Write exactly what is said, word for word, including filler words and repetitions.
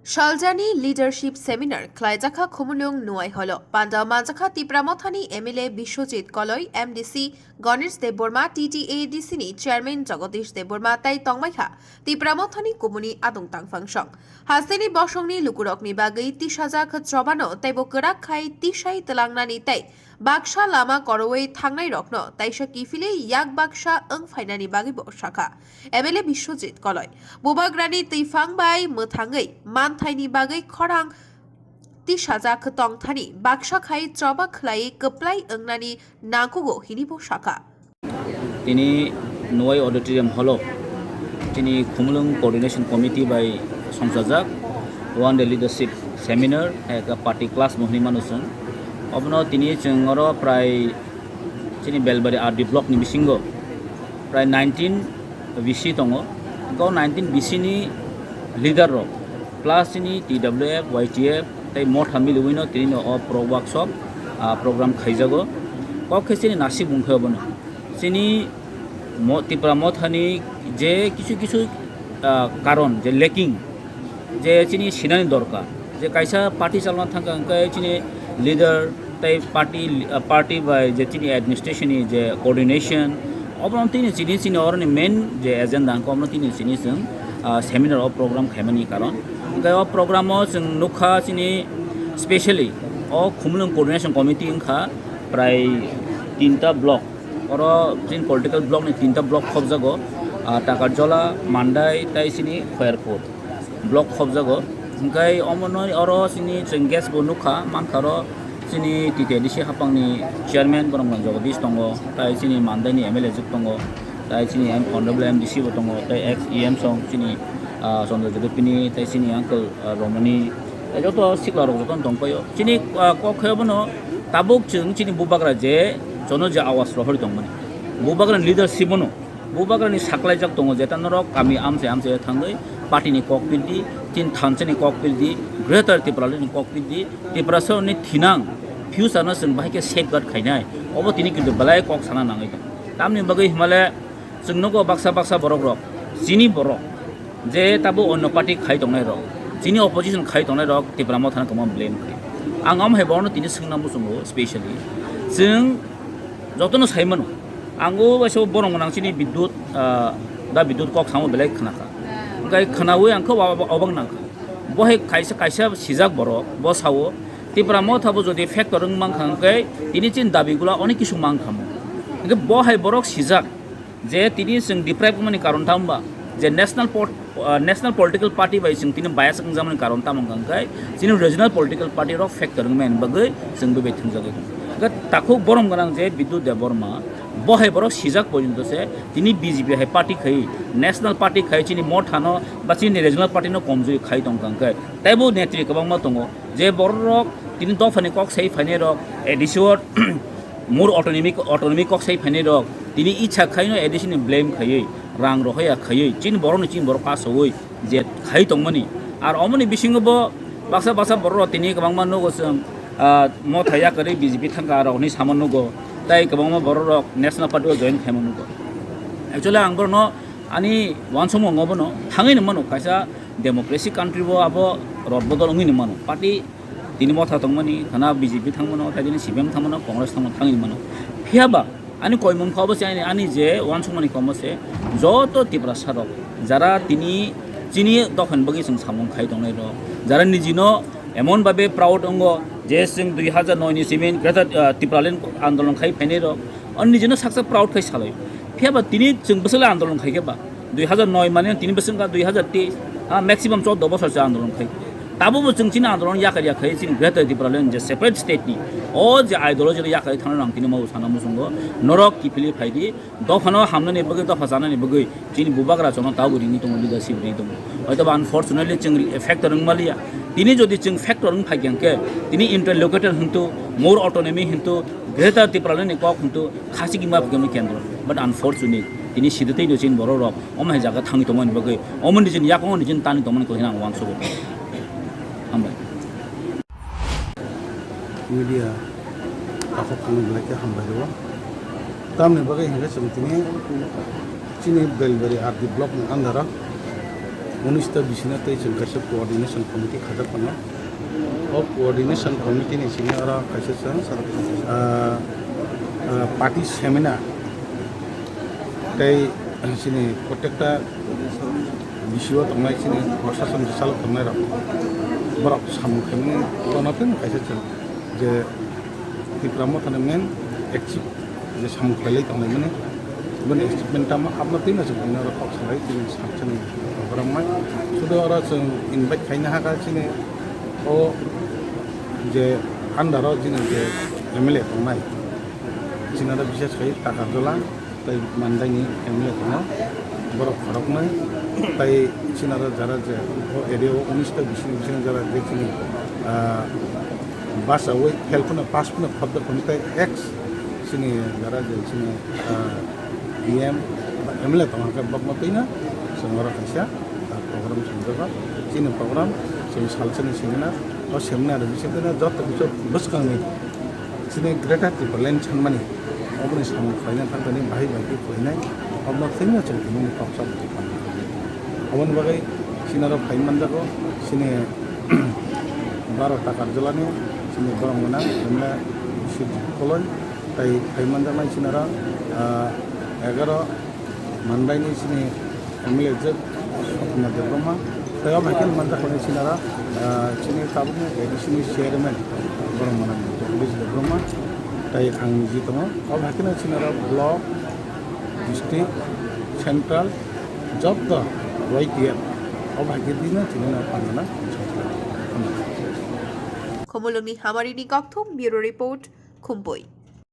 Saljani Leadership Seminar khlaijakha Khumulwng Nuai Holo. Panda manjakha Tipra Mothani M L A Biswajit Koloi, M D C Ganesh Debbarma, T T A D C ni Chairman Jagadish Debbarma tei tongmaiha Tipra Mothani kubuni adong tangphang song. Hasteni bosongni lukurokni bagwi tisajak chobano teibo kwrak khai tisai twlangnani tei baksa lama korowi thangnairokno taisa kiphilwi yak baksa wng phainani bagwibo sakha M L A Biswajit Koloi. Bubagrani twiphang bai mwthangwi manthaini bagwi khorang tisajak tongthani baksa khai choba khlaiwi kwplai wngnani nangkugo hinibo sakha. Tini Nuai Auditorium Hall o tini Khumulwng Coordination Committee bai songchajak One Day Leadership Seminar, eka party class bo hinwi mano chwng. Obono tini chwng oro prai chini Belbari R D block ni bisingo prai nineteen B C tongo. Hwnkhe o nineteen B C ni leader rok plus chini T W F, Y T F tei motha miliwino tini no o pro workshop, ah, program khaijago. Kok khe chini nasik bung khe obono. Chini mo-, Tipra mothani je kisu kisu, ah, karon je lacking, je chini sinani dorkar, je kaisa party chalna thangkha hwnkhe chini leader tei party, ah, party bai je chini administration ni je coordination, obono tini chini, chini oroni main je agenda hwnkhe obono tini chini chwng, ah, seminar o program khaimani karon. Hwnkhe o program o chwng nukha chini specially o Khumulwng Coordination Committee wngkha prai tinta block. Oro chini political block ni tinta block khopjago, ah, Takarjola, Mandai tei chini Khairpur block khopjago. Hwnkhe omono oro chini chwng guest bo nukha, mankha oro chini T T A D C hapangni chairman Boromgana Jagadish tongo, tei chini Mandai ni M L A juk tongo, tei chini M-, honorable M D C bo tongo, tei ex E M song chini, ah, Chandra Jyoti Pini, tei chini uncle, ah, Romani, tei joto sikla rok joto tongpaio. Chini, ah, kok khe bono tabuk chwng chini bubagra je jono je awas rohori tongmani. Bubagra ni leadership bono, bubagra ni saklaijak tongo jeta norok kami amchai amchai thangwi party ni kok pildi, tin thansa ni kok pildi, Greater Tipraland ni kok pildi, Tiprasa ni thinang future no chwng bahai khe safeguard khainai. Obo tini kintu belai kok sana nangwi tong. Tamni bagwi himale chwng nogo baksa baksa borok rok, chini borok, je tabo onno party khai tongnai rok, chini opposition khai tongnai rok Tipra Mothano kwbangma blame khai. Ang omo hai borokno tini swngna muchungo specially. Chwng jotono sai mano. Ang o waisa borok gwnang chini Bidyut, ah, da Bidyut kok samo belai khna kha. Hwnkhe khnaui ang khe wa-, wa-, obak nang kha. Bo hai kaisa, kaisa sijak borok, bo sao, Tipra Motha bo jodi factor wng mang kha, hwnkhe tini chini dabi gula onek kisu mang kha mo. Hwnkhe bo hai borok sijak, je tini chwng deprive wngmani karon tamo ba, je national pot-, ah, national political party bai chwng tini bias wngjakmani karon tamo hwnkha hwnkhe chini regional political party rok factor wngmani bagwi chwng bebak thwngjagwi tongo. Hwnkhe takhuk borom gwnang je Bidyut Debbarma, bo hai borok sijak porjonto se tini B J P hai party khai, national party khai chini Mothano ba chini regional party no komjui khai tongkha hwnkhe teibo netri kwbangma tongo. Je borok rok tini dophani kok sai phainai rok, A D C o more autonomy, autonomy kok sai phainai rok tini icha khaino A D C ni blame khaiwi, rang rohaya khaiwi, chini borok ni chini borok kasaui je khai tongmani. Ar omoni bisingo bo baksa baksa borok rok tini kwbangma nugo chwng, ah, Motha yakarwi B J P thangka rok hinwi samo nugo, tei kwbangma borok rok National Party o join khaima nugo. Actually ang borokno ani uansukmung obono thangwi no mano, kaisa democracy country bo abo rot bodol wngwi no mano. Party tini Motha tongmani, khana B J P thangmano, tei tini C P M thangmano, Congress thangmano, thangwi mano. Phiya ba ani koimung kha obo se ani, ani je uansukmani komo se joto Tiprasa rok jara tini chini dophani bagwi chwng samung khai tongnai rok, jara nijino emon babe proud wngo je chwng dui hazar noi ni simi Greater, ah, Tipraland andolon khai phainai rok, ani nijino saksa proud khai salai. Phiya ba tini chwng bwswk le andolon khai khe ba. Dui hazar noi mane tini bwswk wngkha dui hazar teis, ha, maximum chordo bosor se andolon khai. Tabo bo chwng chini andolon yakar ya khai chini Greater Tipraland je separate state ni o je ideology rok yakar thangna nang tini mau sana muchungo norok kiphilwi phaidi dophano hamnani bagwi dopha chanani bagwi chini bubagra chono tabo ringwi tongo leadership ringwi tongo. Hoito ba unfortunately chwng factor wng maliya. Tini jodi chwng factor wng phai khe tini interlocutor hintu more autonomy hintu Greater Tipraland ni kok hintu khasi kima phikemni kendro. But unfortunate tini siditei no chini borok rok omo hai jaga thangwi tongmani bagwi, omo nijini yakungo nijini tani tongmani koi hinang uansukgo. Hambai. Media takhuk tongmani belai khe hambai rwo. Tamni bagwi hinkhe chwng tini chini Belbari R D block ni under o Unis ta bisina tei chwng kaisa coordination committee khajak tongo. O coordination committee ni simi oro kaisa chwng, ah, ah, party seminar tei chini protekta bisio tongnai chini prosason bwsalo tongnai rok borok samung khaimani ulo no tei kaisa chwng je Tipra Mothani main achieve je samung khlailai tongnai mani boni achievement tamo abno tei no chwng oro kok salai tini samsani program mai sudo oro chwng invite khaina haka chini o je under o chini je M L A tongnai chini oro bises khai Takarjola tei Mandaini M L A tongo borok khoroknwi tei chini oro jara je o area o unis ta bising bising jara je chini ah, bus away fail phano pass phano khobda phano tei ex chini jara je chini ah, D M ba M L A tongo hwnkhe bokno twino chwng oro kaisa ah, program chwng jago chini program chini salsani seminar o seminar bising joto kisa bwskangni chini Greater Tipraland sanmani oboni samung khlaina thangtani bahai bahai khlainai obno thwino chwng tini kok chap. Oboni bagwi chini oro phai manjago chini baro Takarjolani chini borok mwnang M L A Sijit Koloi tei phai manjaknai chini oro ah, egaro Mandaini chini M L A je Swapna Debbarma tei o hai khe manjaknai chini oro ah, chini tabukni A D C ni chairman borok mwnang Jagdish Debbarma tei ang niji tongo o hai khe chini oro block district central joto Y T F o hai khe dino chini no pangana. Khumulwngni Hamarini Kokthum, Bureau Report, Khumpui.